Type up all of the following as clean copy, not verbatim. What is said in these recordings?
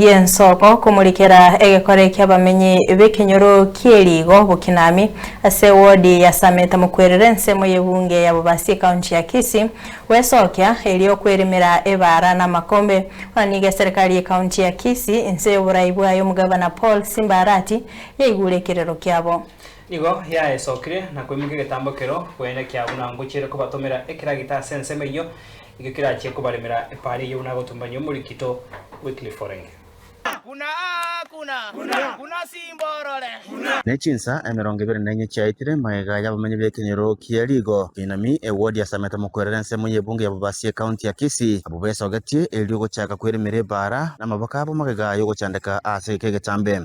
y'ensoko komorikera egekore ki'abamenyi b'ekenyoro ki'erigo Bokinami ase ewodi ya Sameta Mokwerere ensemo y'ebunge ya Bobasi ekaunti ya Kisii gwesokia erio kwerimera ebaara na amakombe. Bono nigo eserekari y'ekaunti ya Kisii inse y'oborai bwaye omogabana Paul Simba Arati yaigure ekerero kiabo. Nigo yaesokire na koimokia egetambo kero bwene kia buna ngochiere kobatomera ekeragita ase ensemo eyio, ekio kerachie kobaremera epaara eyio buna agotumbania omorikito Wycliffe orenge. Ne chinsa 24 chiaetire magega y'abamenyi b'ekenyoro kia Rigo, Kinami, ewodi ya Sameta Mokwerere ensemo y'ebunge ya Bobasi ekaunti ya Kisii, abwo besogetie erio gochaka kweremera ebaara namaboko abo magega y'ogochandeka ase egeka egetambe.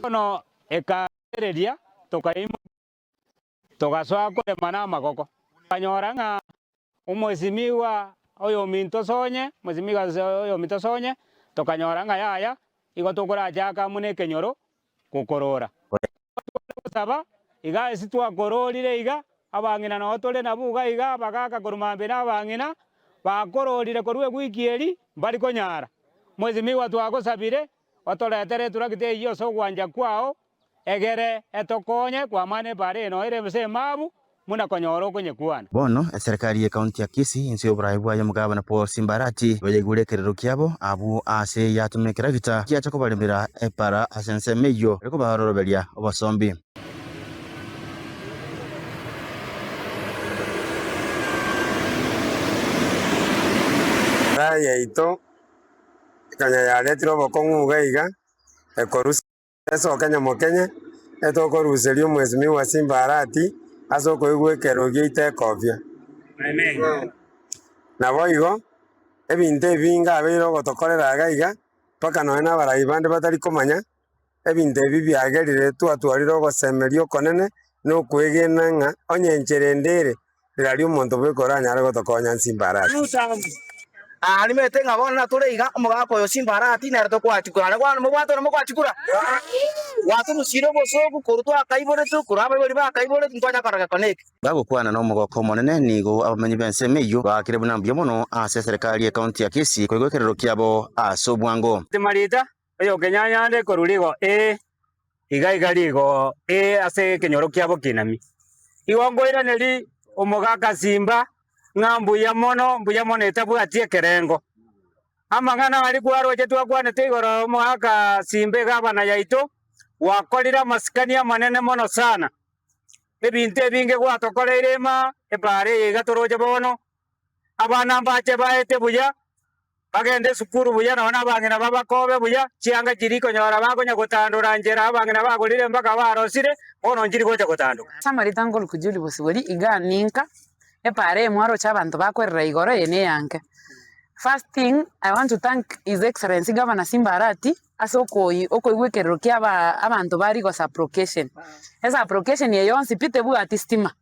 Bono ekabereria tokaimoka togasoa korema namagoko. Tokanyora ng'a omwesimigwa oyominto sonye, omwesimigwa oyominto sonye, tokanyora ng'a yaya, igo tokorachaka amo na ekenyoro gokorora. Tware gosaba, iga ase twakororire iga, abang'ina noo tore nabwo iga iga, abagaka korwa mambia na abang'ina, bakororire korwa ewiki eri, mbari konyara. Mwesimigwa twagosabire, otoretere eturakiti eyio ase ogwancha kwao, egere etokonye kwamana epaara eye noyo ere ase emabu, buna konyora okonyekwana. Bono eserekari y'ecounty ya Kisii inse y'oboraai bwaye omogabana Paul Simbarati nigo yaigure ekerero kiabo abwo ase yatoma ekeragita giacha kobaremera epara ase ensemo eyio ere kobaroroberia obosombi. Era yaito konya yaretire obokong'u iga iga, ekorusia. Esoke nyamokenye, etokoruseria omwesimigwa Simba Arati ase okoigwa ekero giaito ekofia. Naboigo, ebinto ebinge abeire ogotokorera iga iga, mpaka nonya na abarai bande batari komanya, ebinto ebi biagerire twatwarire ogosemeria okonene na okwegena ng'a onye enchera ende ere, Rirorio omonto bweka oranyare gotokonya Simba Arati. Aa nimanyete ng'a bono natore iga, omogaka oyo Simba Arati nere tokoachukura. Aria bono mobwate one mokoachukura? Gwatorusirie obosooku korwa twakaiboretwe, korwa abaibori bakaiboretwe, ntwanya korora gekone eke. Bagokwana nomogoko omonene, nigo abamenyi b'ensemo eyio baakire buna mbuya mono ase eserekari y'ecounty ya Kisii koigwa ekerero kiabo ase obwango. Marita, oyokenyanyande korwa rigo ee, iga iga rigo ee ase ekenyoro kiabo kinami. Igo nkoiraneria omogaka Simba ng'a mbuya mono, mbuya mono etabwati ekerengo. Amang'ana aria kwaroche twakwanete igoro omogaka Simba egabana yaito, gwakorire amasikani amanene mono sana. Ebinto ebinge gwatokoreire ema, epaara eye iga toroche bono, abana mbache baete buya, Bagende esukuru buya nonya nabang'ina babakobe buya, chianga chiria ikonyora bakonya gotandora nchera abang'ina bagorire mpaka barosire, bono nchiri gocha gotandoka. Ase amarieta ngorokwa Julie Bosibori, igaa ninka, epaara eye mwaroche abanto bakwerera igoro eye neyanke. First thing, I want to thank His Excellency Governor Simba Arati ase okoi okoigwa ekerero kia aba abanto ba Rigo sub-location. Esub-location eye yonsi pi tebwati stima.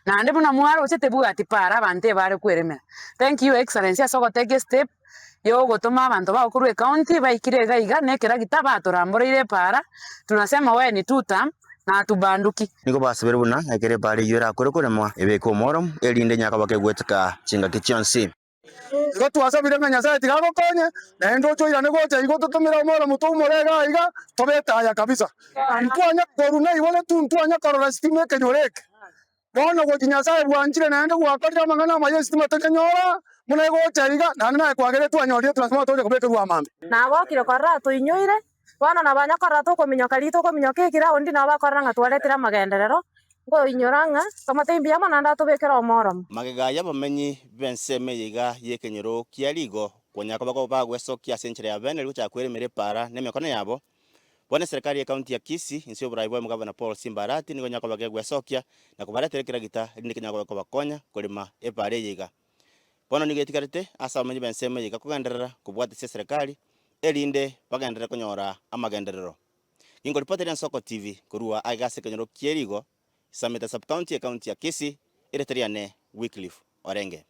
Naende buna mwaroche tebwati paara abanto ebare kweremera. Thank you Excellency ase ogotake estep ya ogotoma abanto bao korwa ecounty baikire iga iga na ekeragita batoramboreire epaara, tunasema wee ni two term na hatubanduki. Nigo basabire buna ekero epaara eyio erakore koremwa, ebekwe omoro, erinde enyakabaka egweteka chingaki chionsi. Igo twasabire ng'a Nyasae tiga agokonye, naende oche oirane gocha igo ototomere omoremo toumore iga iga, tobe etaya kabisa. Ntwanya korwa naiboretwe ntwanya korora esitima ekenyoro eke. Bono gochia Nyasae bwanchire naende gwakorire amang'ana amaya esitima tonyanyora, buna egocha iga, naende naye kwagerire twanyorire etransformer tocha kobekerwa amambia. Nagokire korora atoinyoire, bono nabanya korora tokominyoka riria tokominyoka ekiraundi nabo bakorora ng'a twaretire amagenderero, nkoinyora ng'a tomotebie mbuya mono naende atobekere omoromo. Magega y'abamenyi b'ensemo eye iga y'ekenyoro kia Rigo konya koba bagwesokia ase enchera ya bene gochaka kweremera epaara nemekono yabo, bono eserekari y'ecounty ya Kisii inse y'oborai bwa omogabana Paul Simba Arati nigo enyara koba gegwesokia na kobaretera ekeragita erinde kenyare koba kobakonya korema epaara eye iga. Bono nigo etigarete ase abamenyi b'ensemo eye iga kogenderera kobwatisia eserekari erinde bagenderere konyora amagenderero. Ninkoripoteria Nsoko TV korwa aiga ase ekenyoro ki'Erigo, Sameta Sub-County, Ecounty ya Kisii, erieta riane Wycliffe Orenge.